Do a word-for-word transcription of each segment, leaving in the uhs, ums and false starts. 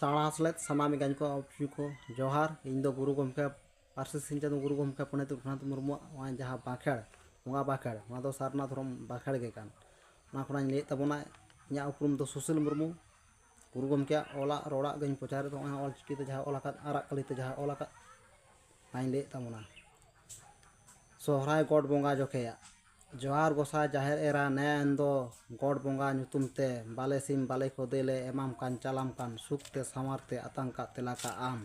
ᱥᱟᱬᱟ ᱥᱮᱞᱮᱫ ᱥᱟᱱᱟᱢ ᱮᱸᱜᱟᱧ ᱠᱚ, ᱟᱯ ᱠᱚ ᱡᱚᱦᱟᱨ᱾ ᱤᱧ ᱫᱚ ᱜᱩᱨᱩ ᱜᱚᱢᱠᱮ, ᱯᱟᱹᱨᱥᱤ ᱥᱤᱧ ᱪᱟᱸᱫᱳ ᱜᱩᱨᱩ ᱜᱚᱢᱠᱮ ᱯᱚᱱᱰᱤᱛ ᱨᱚᱜᱷᱩᱱᱟᱛᱷ ᱢᱩᱨᱢᱩᱣᱟᱜ ᱱᱚᱜᱼᱚᱭ ᱡᱟᱦᱟᱸ ᱵᱟᱸᱠᱷᱮᱲ, ᱵᱚᱸᱜᱟ ᱵᱟᱸᱠᱷᱮᱲ, ᱱᱚᱣᱟ ᱫᱚ ᱥᱟᱨᱱᱟ ᱫᱷᱚᱨᱚᱢ ᱵᱟᱸᱠᱷᱮᱲ ᱜᱮ ᱠᱟᱱ᱾ ᱚᱱᱟ ᱠᱷᱚᱱᱟᱜ ᱤᱧ ᱞᱟᱹᱭᱮᱫ ᱛᱟᱵᱚᱱᱟ, ᱤᱧᱟᱹᱜ ᱩᱯᱨᱩᱢ ᱫᱚ ᱥᱩᱥᱤᱞ ᱢᱩᱨᱢᱩ᱾ ᱜᱩᱨᱩ ᱜᱚᱢᱠᱮᱭᱟᱜ ᱚᱞᱟᱜ ᱨᱚᱲᱟᱜ ᱜᱮᱧ ᱯᱨᱚᱪᱟᱨᱮᱫ ᱛᱟᱵᱚᱱᱟ, ᱚᱞ ᱪᱤᱠᱤ ᱛᱮ ᱡᱟᱦᱟᱸ ᱚᱞ ᱟᱠᱟᱫ, ᱟᱨᱟᱜ ᱠᱟᱹᱞᱤ ᱛᱮ ᱡᱟᱦᱟᱸ ᱚᱞ ᱟᱠᱟᱫ, ᱚᱱᱟᱧ ᱞᱟᱹᱭᱮᱫ ᱛᱟᱵᱚᱱᱟ᱾ ᱥᱚᱦᱨᱟᱭ ᱜᱚᱴ ᱵᱚᱸᱜᱟ ᱡᱚᱠᱷᱮᱭᱟᱜ᱾ ᱡᱚᱦᱟᱨ ᱜᱚᱸᱥᱟᱭ ᱡᱟᱦᱮᱨ ᱮᱨᱟ, ᱱᱮ ᱮᱱ ᱫᱚ ᱜᱚᱴ ᱵᱚᱸᱜᱟ ᱧᱩᱛᱩᱢ ᱛᱮ ᱵᱟᱞᱮ ᱥᱤᱢ ᱵᱟᱞᱮ ᱠᱷᱚᱫᱮ ᱞᱮ ᱮᱢᱟᱢ ᱠᱟᱱ, ᱪᱟᱞᱟᱢ ᱠᱟᱱ ᱥᱩᱠ ᱛᱮ ᱥᱟᱶᱟᱨ ᱛᱮ ᱟᱛᱟᱝ ᱠᱟᱜ ᱛᱮᱞᱟ ᱠᱟᱜ ᱟᱢ᱾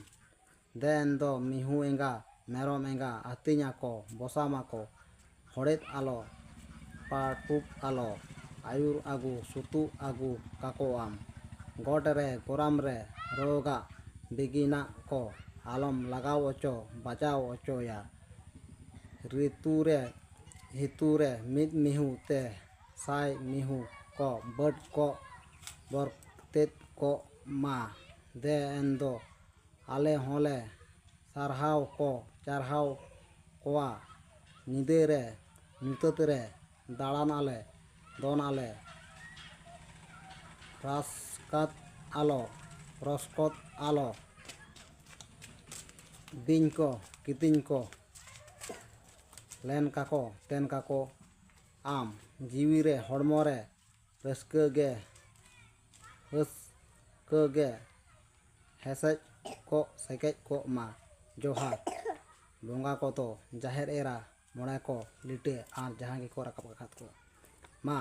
ᱫᱮ ᱮᱱ ᱫᱚ ᱢᱤᱦᱩ ᱮᱸᱜᱟ ᱢᱮᱨᱚᱢ ᱮᱸᱜᱟ ᱟᱹᱛᱤᱧ ᱟᱠᱚ ᱵᱚᱥᱟᱢ ᱟᱠᱚ, ᱦᱚᱲᱮᱫ ᱟᱞᱚ ᱯᱟᱹᱴᱩᱵ ᱟᱞᱚ, ᱟᱹᱭᱩᱨ ᱟᱹᱜᱩ ᱥᱩᱛᱩᱜ ᱟᱹᱜᱩ ᱠᱟᱠᱚᱣᱟᱢ᱾ ᱜᱚᱴ ᱨᱮ ᱜᱚᱨᱟᱢ ᱨᱮ ᱨᱳᱜᱟᱜ ᱵᱤᱜᱤᱱᱟᱜ ᱠᱚ ᱟᱞᱚᱢ ᱞᱟᱜᱟᱣ ᱚᱪᱚ ᱵᱟᱡᱟᱣ ᱚᱪᱚᱭᱟ᱾ ᱨᱤᱛᱩ ᱨᱮ ᱦᱤᱛᱩ ᱨᱮ ᱢᱤᱫ ᱢᱤᱦᱩ ᱛᱮ ᱥᱟᱭ ᱢᱤᱦᱩ ᱠᱚ ᱵᱟᱹᱰ ᱠᱚᱜ ᱵᱚᱨᱛᱮᱫ ᱠᱚᱜ ᱢᱟ᱾ ᱫᱮ ᱮᱱ ᱫᱚ ᱟᱞᱮ ᱦᱚᱸᱞᱮ ᱥᱟᱨᱦᱟᱣ ᱠᱚ ᱪᱟᱨᱦᱟᱣ ᱠᱚᱣᱟ᱾ ᱧᱤᱫᱟᱹ ᱨᱮ ᱧᱩᱛᱟᱹᱛ ᱨᱮ ᱫᱟᱬᱟᱱ ᱟᱞᱮ ᱫᱚᱱ ᱟᱞᱮ ᱨᱟᱥᱠᱟᱛ ᱟᱞᱚ ᱨᱚᱥᱠᱚᱛ ᱟᱞᱚ᱾ ᱵᱤᱧ ᱠᱚ ᱠᱤᱫᱤᱧ ᱠᱚ ᱞᱮᱱ ᱠᱟᱠᱚ ᱛᱮᱱ ᱠᱟᱠᱚ ᱟᱢ᱾ ᱡᱤᱣᱤ ᱨᱮ ᱦᱚᱲᱢᱚ ᱨᱮ ᱨᱟᱹᱥᱠᱟᱹ ᱜᱮ ᱨᱟᱹᱥᱠᱟᱹ ᱜᱮ ᱦᱮᱥᱮᱡ ᱠᱚᱜ ᱥᱮᱠᱮᱡ ᱠᱚᱜ ᱢᱟ᱾ ᱡᱚᱦᱟᱨ᱾ ᱵᱚᱸᱜᱟ ᱠᱚᱫᱚ ᱡᱟᱦᱮᱨ ᱮᱨᱟ ᱢᱚᱬᱮ ᱠᱚ ᱞᱤᱴᱟᱹ ᱟᱨ ᱡᱟᱦᱟᱸ ᱜᱮᱠᱚ ᱨᱟᱠᱟᱵ ᱟᱠᱟᱫ ᱠᱚ ᱢᱟ᱾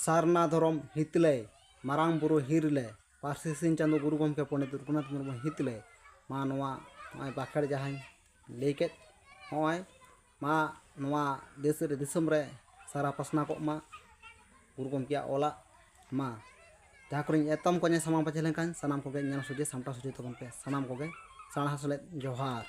ᱥᱟᱨᱱᱟ ᱫᱷᱚᱨᱚᱢ ᱦᱤᱛᱞᱟᱹᱭ, ᱢᱟᱨᱟᱝ ᱵᱩᱨᱩ ᱦᱤᱨᱞᱟᱹ, ᱯᱟᱹᱨᱥᱤ ᱥᱤᱧ ᱪᱟᱸᱫᱳ ᱜᱩᱨᱩ ᱜᱚᱢᱠᱮ ᱯᱚᱱᱰᱤᱛ ᱨᱚᱜᱷᱩᱱᱟᱛᱷ ᱢᱩᱨᱢᱩ ᱦᱤᱛᱞᱟᱹᱭ ᱢᱟ᱾ ᱱᱚᱣᱟ ᱱᱚᱜᱼᱚᱭ ᱵᱟᱸᱠᱷᱮᱲ ᱡᱟᱦᱟᱸᱧ ᱞᱟᱹᱭ ᱠᱮᱫ, ᱱᱚᱜᱼᱚᱭ ᱢᱟ ᱱᱚᱣᱟ ᱫᱮᱥ ᱨᱮ ᱫᱤᱥᱚᱢ ᱨᱮ ᱥᱟᱨᱟ ᱯᱟᱥᱱᱟᱣ ᱠᱚᱜ ᱢᱟ ᱜᱩᱨᱩ ᱜᱚᱢᱠᱮᱭᱟᱜ ᱚᱞᱟᱜ ᱢᱟ᱾ ᱡᱟᱦᱟᱸ ᱠᱚᱨᱮᱧ ᱮᱛᱚᱢ ᱠᱚᱧᱮ ᱥᱟᱢᱟᱝ ᱯᱟᱪᱷᱮ ᱞᱮᱱᱠᱷᱟᱱ ᱥᱟᱱᱟᱢ ᱠᱚᱜᱮ ᱧᱮᱞ ᱥᱚᱡᱷᱮ ᱥᱟᱢᱴᱟᱣ ᱥᱚᱡᱷᱮ ᱛᱟᱵᱚᱱ ᱯᱮ ᱥᱟᱱᱟᱢ ᱠᱚᱜᱮ᱾ ᱥᱟᱬᱟ ᱥᱮᱞᱮᱫ ᱡᱚᱦᱟᱨ᱾